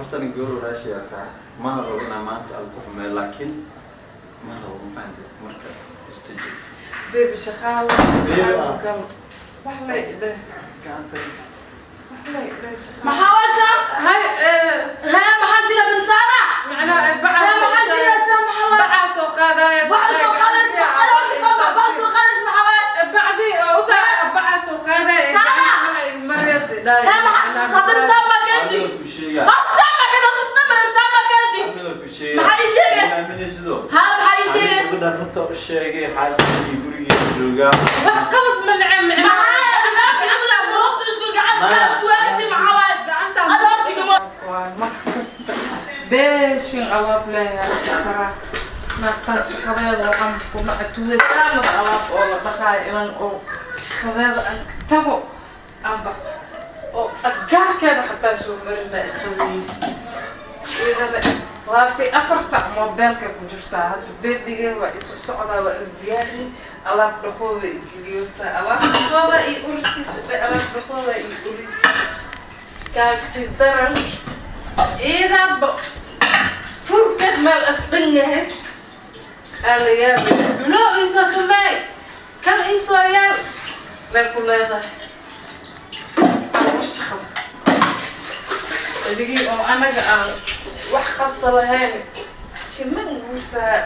Horta nin gabar walaashay tahay, mana rabo inaan maanta aad ku xumeeyo, laakiin ma rabo, ma fahantay? Marka istaji. Baby, shaqaala. Baby, ah. Gal wax lay dheh. Gacanta. Wax lay dheh, shaqaala. Maxaa waysaa? Hay. Hee, maxaa jira, dansaana? Macnaha Hee, maxaa jira saa? Maxaa waay? Bacaa soo qaadaya. Bacaa soo qaadaysa, maxaa horta qaada? Bacaa soo qaadaysa, maxaa waay? Bacdi usaa bacaa soo qaadaya. Saara! Maryaas dhaay. Hee, maxaa haddana saa maa keenti? Hadda ku sheegaa. Hadda saa maa keenti? Namar saa maa keenti? Mida ku sheegaa. Maxaa ii sheegay? Ma aaminaysido. Haa, maxaa ii sheegay? Gabadhan runta u sheegay, xaaskii gurigeeda joogaa. Wax qalad ma nacam. Maxaa albaabka gabadhaas waqti isku gacan saa isku waaysi, maxaa waay? Gacanta. Ada hortiga ma Mar kasta beeshin alaab leeyahay karaa naagtaan shaqadeeda waxaan ku nacatuwetaanada alaab oo la dhaqaayo inan oo shaqadeeda aan ka tago amba oo aggaarkeeda xataa soo marina qaweeye. Iyadana 24 sac moobeelkay ku jirtaa. Hadda beebigeeda waa isu socdaa, waa isdiyaarin, alaab dhaqooda igeliyosa, alaab dhaqooda iyo uriskiisa dhe, alaab dhaqooda iyo uris kaagsi daran. Iidaaba furkeed meel asdhan yahay aa la yaabay. Cunoo iisoo sameey, kan iisoo yaab lay ku leedahay. Shaqada adigii oo anaga aan wax qabsa lahayn shiman guursaa.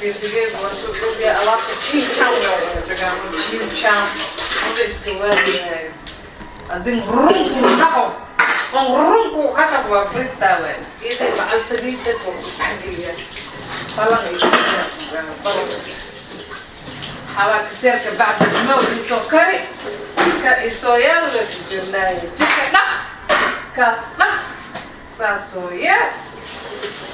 Beebigeed waa soo dhowya, alaabta jiinjaan waa jiinjaan wada iska waadayahay. Adin runku dhaqo on runku dhaqan waa bigtaawe iday macal saliidda ku dhexgeliya balan iyo balan xawaa kaseerka bacda maw isoo kari ka isoo yaalla ku jirnaayo. Jika dhaq, kaas dhaq, saasoo yaa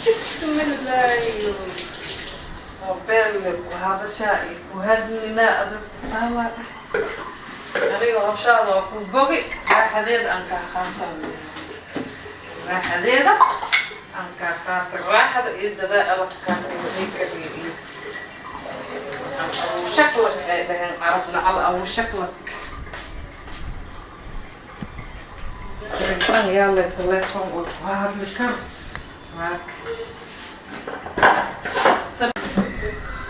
bismillaahi. Mobeelle ku hadashaa iyo ku hadlinaa adag ku taalaa. Aniga howshaada waa ku bogi, raaxadeeda aan kaa qaataa, raaxadeeda aan kaa qaata, raaxada iyo dadaa alafkaanta kariyo iyo abu shaklak ay dhaheen carabna cal abu shaklak. Telefoon yaale, telefoon oo ku hadli karo marka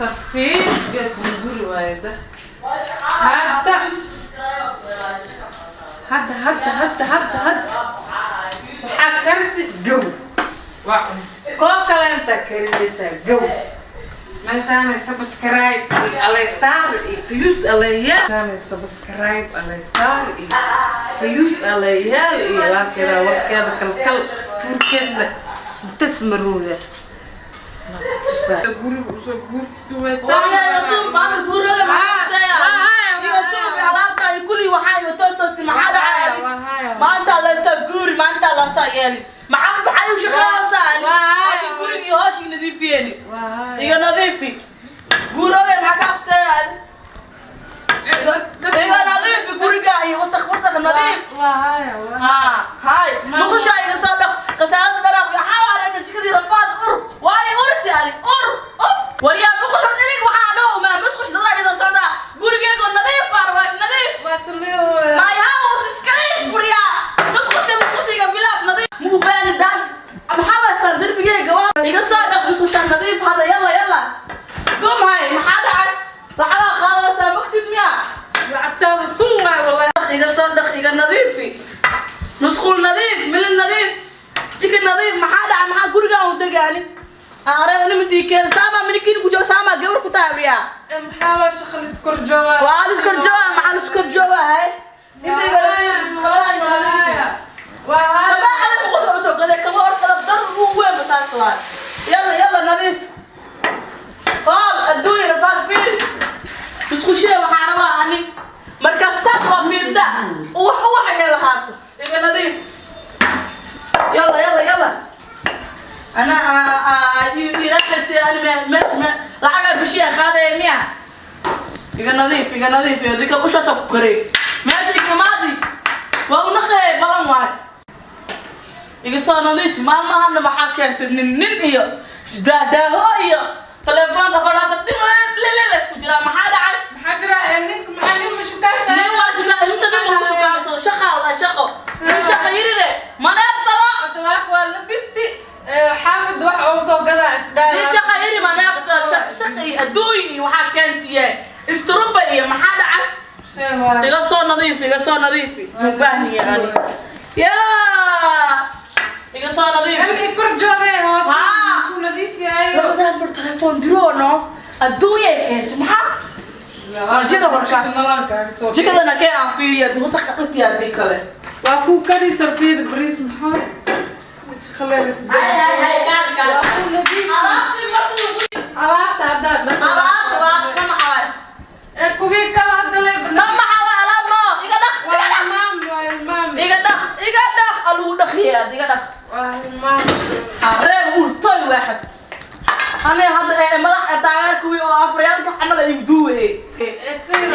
sarfiid geedku guri waayda. Hadda hadda hadda hadda hadda hadda waxaa karsi gow, waa cunto koob kale intaa karinaysaa gow. Meeshaanay subscribe iyo alaysaar iyo fiyuus alayaal, meeshaanay subscribe, alaysaar iyo fiyuus alayaal iyo laabkeeda warkeeda kalkal tuurkeedna intas marooda guriga usoo guurtuweed. Waya rasuul maanta guurooda maxaa kuseeya? Iga suubi alaabta iyo kulli waxaa iga toostosi. Maxaa dhacay? Maanta la guuri, maanta la yeeli. Maxaa u shaqeynaysaa? Hadii guriga iyo hooshii nadiifiyeeni, iga nadiifi. Guurooda maxaa ka qabseeya? Iga nadiifi guriga iyo wasakh, wasakh nadiif. Haa, haay, muqusha iga soo dhaq, khasaalada dharaq. Waxaa waa jikadii rafaad, ur waayo, uris yani ur uf. Waryaa, muqusha ilig waxaa dhow ma musqush dadaa iga soo socdaa. Gurigeego nadiif baa rabaa, nadiif. My house is clean. Waryaa, musqusha, musqushayga bilaas nadiif muubaani daas. Maxaa waysaa darbigeyga? Waa iga soo dhaq musqusha nadiif hada. Yalla yalla, gum. Hay, maxaa dhacay? Lacagaa qaadaysaa maktib miyaa? Lacagtaada sun waay wallahi. Iga soo dhaq, iga nadiifi musqul nadiif, milin nadiif, jika nadiif. Maxaa dhaca? Maxaa gurigaan u degaani aree nimadii keen saama minikiin ku joog saama gabar ku taabriyaa? Maxaa waa shaqa liskor jooga? Waa liskor jooga. Maxaa liskor jooga? Hay, inta iga nadiif, musqulaha iga nadiifi. Sabaaxada musqusha usoo gaday kaba hortada dar ugu weyn basaas waa. Yalla yalla, nadiif faal adduunya rafaas. Fiir musqushee, waxaa rabaa ani markaas saas waa fiirda uwax uwax inay lahaato. Iga nadiif, yalla yalla yalla. أنا يرخص يعني ما ما لعقة بشيء هذا ميا. إذا نظيف، إذا نظيف ذيك وش سكري ماشي كمادي وأنا خي بلان واحد إذا صار نظيف. ما هن ما حكيت نن إيو دا دا هو إيو تلفون كفراسة لا لا لا سكجرا ما حدا عن. Maxaa jira nink? Maxaa nin mashukaasa? Nin waa shukaa inta nin lagu shukaansado shaqa la shaqo nin shaqa yirire maneersado. Naag waa labisti xaafid wax oo soo gadaa isdhaa. Dii shaqa yiri ma naaqsta shaq iyo adduun iyo waxaa keentiye isturuba iyo maxaa dhacay? Iga soo nadiifi, iga soo nadiifi, ma baahniye ani yaa, iga soo nadiifi. Ilmi kor joogay hawsha Haa. ku nadiif yahay. Labadan bar telefoon diroono adduunyay keentay, maxaa jida warkaas jikadana kee aan fiiriya wasakha dhirtii haddii kale. Waa ku kari sarfiyada bariis maxaa iskhaleel. Hay hay hay, gaal gaal. Waa ku nadiif. Alaabtii markuu Alaabta haddaa alaabta waa ka maxaa? Ee kuwii kala hadalay. Ka maxaa waa alaab mo iga dhaq, Waa iga dhaq. Hilmaam, waa hilmaam. Iga dhaq, iga dhaq, aluu dhaqiya iga dhaq. Waa hilmaam. Reeb urtoy waaxad ani hadda ee madax taageer kuwii oo afriyaanka camal ay duuwe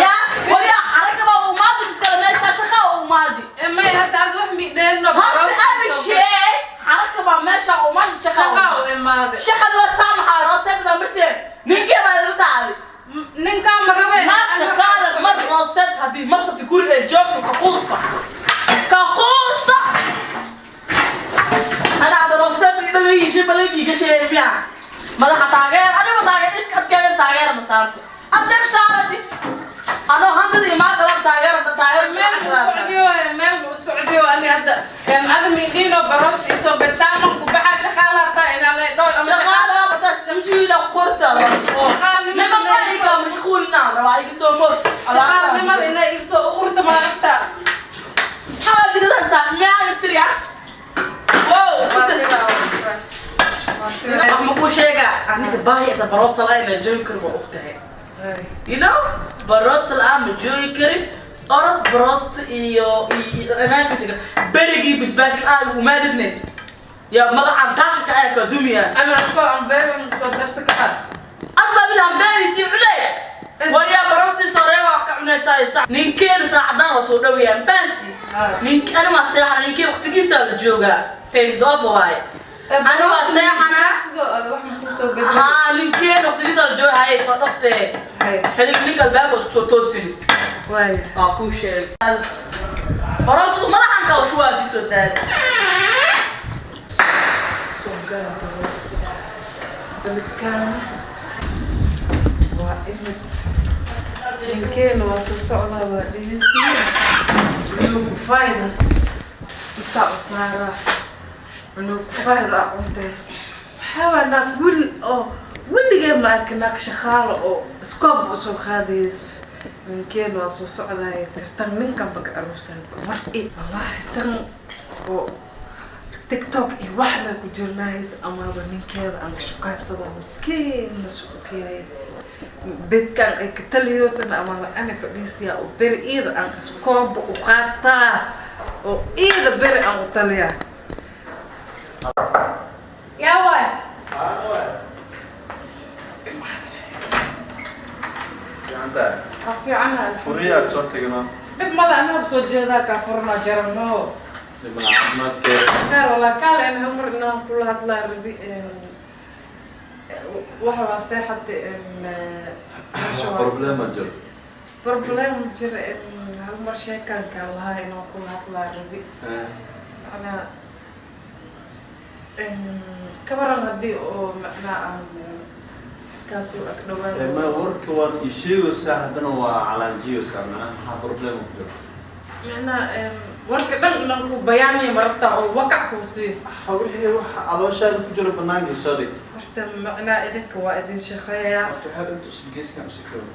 ya wariya xaraka baa umaadi iskala meesha shaqa umaadi. Ee may hadda aad wax miidheeno. Hadda abi shee xaraka baa meesha umaadi shaqa. Shaqa u imaaday. Shaqada waa saamaxa rooseed baa marse ninkee baa idin dhacday. Ninkaan ma rabay. Naag shaqaada mar rooseed haddii marsabta guri ay joogto kaquusta kaquusta ana hadda rooseed dhagayii jibalagii ka sheegay miya madaxa taageer aniba taageer idka adkeedan taageer ma saarto adeeg saarati anoo handada imaan qalab taageer taageer. Meel buu socdiyo, meel buu socdiyo ani hadda ada miidhiino baroos isoo gasaaman ku baxaa shaqaala taa inaa lay dhow ama shaqaala. Shaqaala bata sujiila qorta niman iga mashquulina rabaa iga soo mood. Shaqaalanimada inay isoo urta maaragta. Maxaa digadan saa miyaa iftiriya wow. Wax ma kuu sheegaa aniga baahi isa baroosta la inaan joogi karin waa og tahay, you know, baroosta la-aan ma joogi karin. Orod baroosta iyo iyo dhanaankiisa berigii basbaas la-aan umaadidne ya madaxaan taashika ayaa kaa dumiya. Ama ko aan beeran soo darsa ka qad. Adma mid hambeerisi cunay waryaa baroostii soo reeba wax ka cunaysaa sac ninkeena saacadaan waa soo dhawayaan fahanti nink ani waa seexana ninkee waqtigiisa la joogaa times over waaye ani waa seexanaa. Sidoo ada wax ma kuu soo gadaa? Haa, ninkeen waqtigiisa la jooga hayay soo dhaqsee xilib ninka albaabka isku soo toosin. Waaya. Waa kuu sheegay baroostu madaxan kaa shuwaadii soo daada. Soo gala baroosta dalkaana waa imid ninkeena waa soo socdaa waa dhegeysiye cunug kufayda intaa u saaraa cunug kufayda aa cuntay. Waxaa waa naag wil oo weligee ma arkin naag shaqaalo oo iskoob usoo qaadayso. Ninkeena waa soo socdaaya tirtan ninkan baka aruursan mar i wallaahi tan oo TikTok iyo wax la ku jirnaayis amaaba ninkeeda aan shukaansada miskiin masu keenay bedkan ay ka taliyoosana amaaba ana fadhiisiya oo beri iida aan iskooba u qaataa oo iida beri aan u taliyaa yaa waay. Fiicantahay? Waa fiicanahay. Furiyaa soo tagno. Dhib male anaa soo jeedaa kaa furna jarano. Dhibna caafimaadkeeda. Khair walaa kaale in hal mar inaan kula hadlaa rabi waxa waa seexata Wax problema jiro? Problem jira in hal mar sheekanka lahaa inaan kula hadlaa rabi. Macnaa ka waran haddii oo macnaa aan kaasuu ag dhawaado? Ma warka waad ii sheegaysaa haddana waa calaanjiyeysaa macnaha maxaa problem ku jiro? Macnaa warka dhan inaan ku bayaanaya marabtaa oo wakac kuu sii. Waxa wixii waxa calooshaada ku jiro banaanka soo dhig. Horta macnaa idinka waa idin shaqeeyaa. Horta waxaad inta usul geeskan usi karo.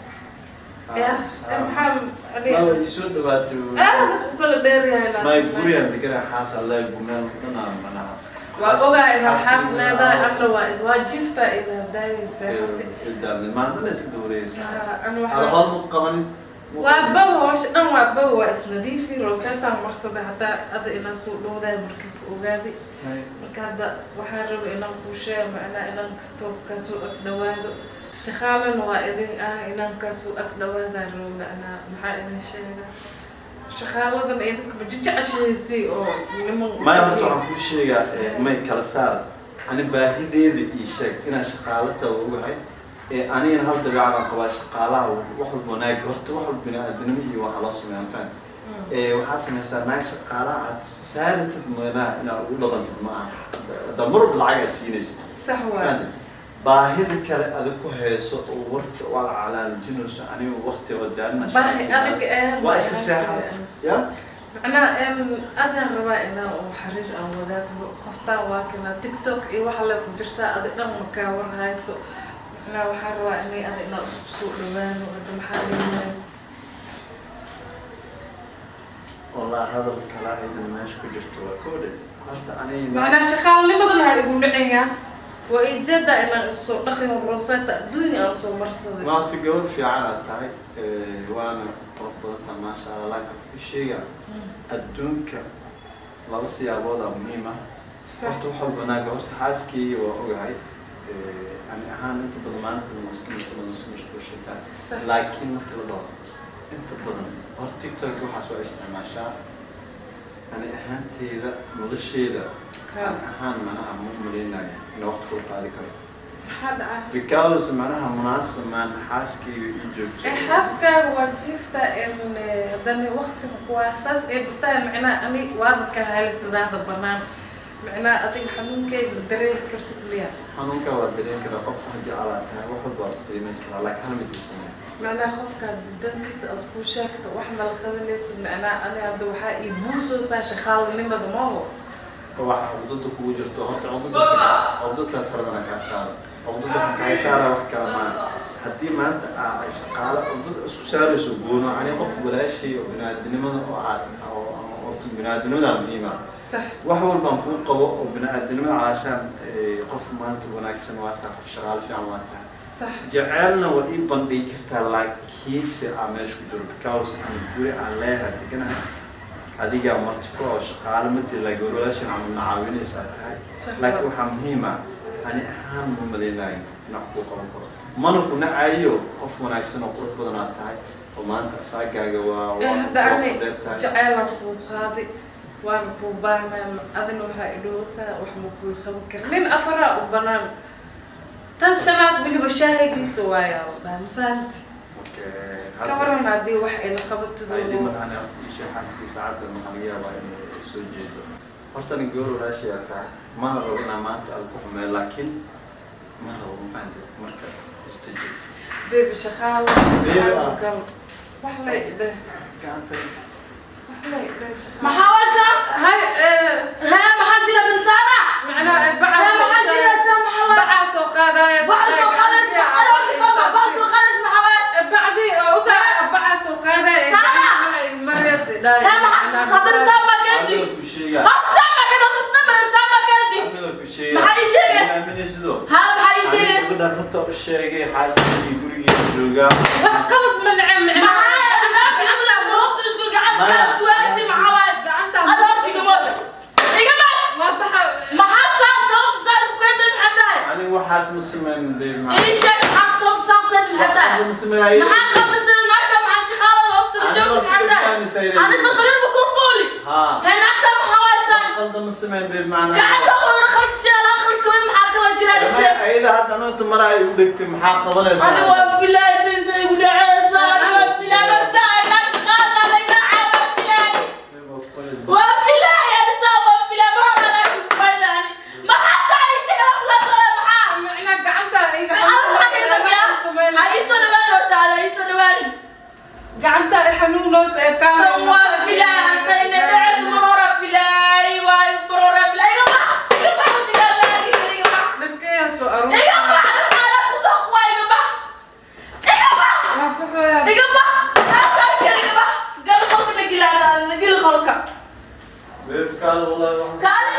Ya maxaa Ma waa ii soo dhawaatay. Aad isku kala dheeryahay. May gurigaan deganaa xaas alle gumeel dhanaa macnaha. Waa ogahay inaad xaas leedahay alla waa waa jiiftaa idaa daayay seexatay. Maantana iska dawreysa. Ana Ada waxaa howl ma qabanin. Waa bow hawsha dhan waa bow waa isnadiifi rooseetaan marsaday hataa ada inaan soo dhowdaay markii ku ogaaday. Marka hadda waxaan rabay inaan kuu sheego macnaa inaan kastoo kaasoo ag dhawaado shaqaalana waa idin ah inaan kaasoo ag dhawaadaan rabo macnaa maxaa idin sheega shaqaaladan idinka ma jeceshahaysay oo niman. Maya horta waxaan kuu sheegaa may kala saar ani baahideeda ii sheeg inaan shaqaalo taa ogahay ee anigana hal dabeecadaan qabaa shaqaalaha wax walba wanaag horta wax walba bini'aadanimo iyo waxa loo sameeyaa faham. Waxaa samaysaa naag shaqaalaha aad saaratid meelaha inaad ugu dhaqantid ma aha hadda marwalba lacag aad siinaysid. Sax waay. Baahida kale adig ku hayso oo warka waa la calaalijinayso, anigu waqti wadaalina Baahi adig waa iska seexa ya. Macnaha adaan rabaa inaan oo xiriir aan wadaagno qoftaan, waa kana TikTok iyo waxa le ku jirtaa, adi dhan makaa war hayso. Macnaha waxaan rabaa inay adi inaan isku soo dhawaano. Hadda maxaa leeyahay? Wallahi hadal kale aydan meesha ku jirto waa koodhe horta aniga. Macnaha shaqaalnimadan ha igu dhiciyaa, waa ijeeda inaan isoo dhaqin rooseta adduunya aan soo marsaday. Ma horta gabadh fiican aad tahay, waana qurux badan tahay, maasha Allah, laakiin ku sheega adduunka laba siyaabood aa muhiim ah. Horta wax walba naaga horta xaaskeyga waa ogahay, ani ahaan inta badan maalinta waa iska inta badan iska mashquulshantaa, laakiin marka la dhaho inta badan horta TikTok waxaas waa isticmaashaa. Ani ahaanteyda nolosheeda ani ahaan manaha ma umaleynayo ina waqti kula qaadi karo. Maxaa dhacay? Because manaha munaasab maan xaaskeyga ii joogto. Xaaskaaga waa jiifta, haddana waqtiga kuwaa saas ay tahay. Macnaha ani waaba ka helay sidaada banaan, macnaha adiga xanuunkeyga dareemi kartid miya? Xanuunka waa dareemi karaa, qof wax jecelaa tahay, wax walba waad qiimeyn karaa, laakiin hal mid ii samee. Macnaha qofka hadii dantiisa as kuu sheegto wax mala qabanaysid. Macnaha ani hadda waxaa ii buusoosaa shaqaalanimada maho. Waxa cugdada kugu jirto horta cugdada cugdadaas rabana kaa saaro, cugdada waxaan kaa saara wax kala maan. Haddii maanta aa shaqaale cugdada isku saarayso goono, ani qof walaashay oo biniaadinimada oo aad oo horta biniaadinimada muhiim ah. Wax walbaan kuu qabo oo biniaadinimada calaashaan qof maanta wanaagsan waa tahay, qof shaqaale fiican waa tahay. Jaceelna waa ii bandhigi kartaa, laakiinse aa meesha ku jiro because aan guri aan leeyahay deganahay, adigaa marti ku oo shaqaale ma tiri, laakiin walaashan camal na caawinaysaa tahay. Laakiin waxaa muhiim ah ani ahaan ma malaynayo inaan kuu qaban karo, mana ku nacayo, qof wanaagsan oo qurux badan aad tahay oo maanta asaagaaga waa Hadda waa ani dheer tahay. Jaceylaan kuu qaaday waana kuu baahnaa, adina waxaa idhowsaa wax ma kuu qaban kara. Nin afaraa u banaan, tan shanaad weliba shaahigiisa waayaa la dhahay, ma fahamti? Okay, Ka waran haddii wax ila qabatido? Ay dhib malahan, horta ii sheeg xaaskii saacadda maxaa laga yaabaa inay soo jeedo. Horta nin gabar walaashay aad tahay, mana rabo inaan maanta aad ku xumeeyo, laakiin ma rabo, ma fahamtid? Marka istaji. Baby, shaqaala Baby, ah. gal wax la idheh. Gacanta. Wax la idheh shaqaala. Maxaa waysaa? Hay. Hee, maxaa jira binsaana? Macnaha Hee, maxaa jira saa? Maxaa waay? Bacaa soo qaadaya. Baca soo qaadaysa maxaa? Horta qaba baca soo qaadaysa maxaa waay? Bacdii usaa bacaa soo qaadaya. Saara! Maryaas idhaay. Hee, maxaa haddana saa maa keenti? Adiga ku sheegaa. Hadda saa maa keenti? Namar saa maa keenti? Adiga ku sheegaa. Maxaa ii sheegay? Ma aaminaysido? Haa, maxaa ii sheegay? Aniga gabadhaan runta u sheegay, xaaskii gurigeeda joogaa. Wax qalad ma nacen Maxaa macnaha. albaabka labadaas sababta isku gacanta saa isku waaysi maxaa waay? Gacanta. Hada horta igama igama. Waa baxa. Maxaa saa sababta saa isku keentay maxaa tahay? Aniga waxaas ma samayn baby Ii sheeg maxaa sababta saa ku keentay maxaa tahay? Waxaas ma sameeyay. Maxaa qaldan naagta? Maxaa jiqaalada hoosta joogta maxaa tahay? Ani soo sariir ma kuu fuuli? Haa. Hee, naagta maxaa waaysan? Qaldan ma samayn baby macnaha. Gacanta oo khalad sheelaan khalad kamid maxaa kala jira? Ii sheeg. Ayada hadda anoo maraa ay u dhegtay, maxaa qabanaysaa? Ani waa filaay dinta igu dhacaysa, ani waa filaay saa naagta qaada la ilaahay waa filaay. Waa filaay ani saa waa filaay mar hore laakiin kumaydaani. Maxaa saa ii sheeg la maxaa? Macnaha gacanta iga. Maxaa ka dambeeya? Ha ii soo dhawaan horta, ha ii soo dhawaan. Gacanta i xanuunoos ee kaala. Tan waa filaay hadda inay dhacayso mar hore filaay waay, mar hore filaay. Iga bax, iga bax watigaa baagi, iga bax. Dharkeeyaa soo aruur. Iga bax, dadka ku soo quwaa, iga bax. Iga bax. Waa baxaya. Iga bax. Halkaan iga bax. Gal qolka na gila, na gila qolka. Baby kaal wallahi Kaali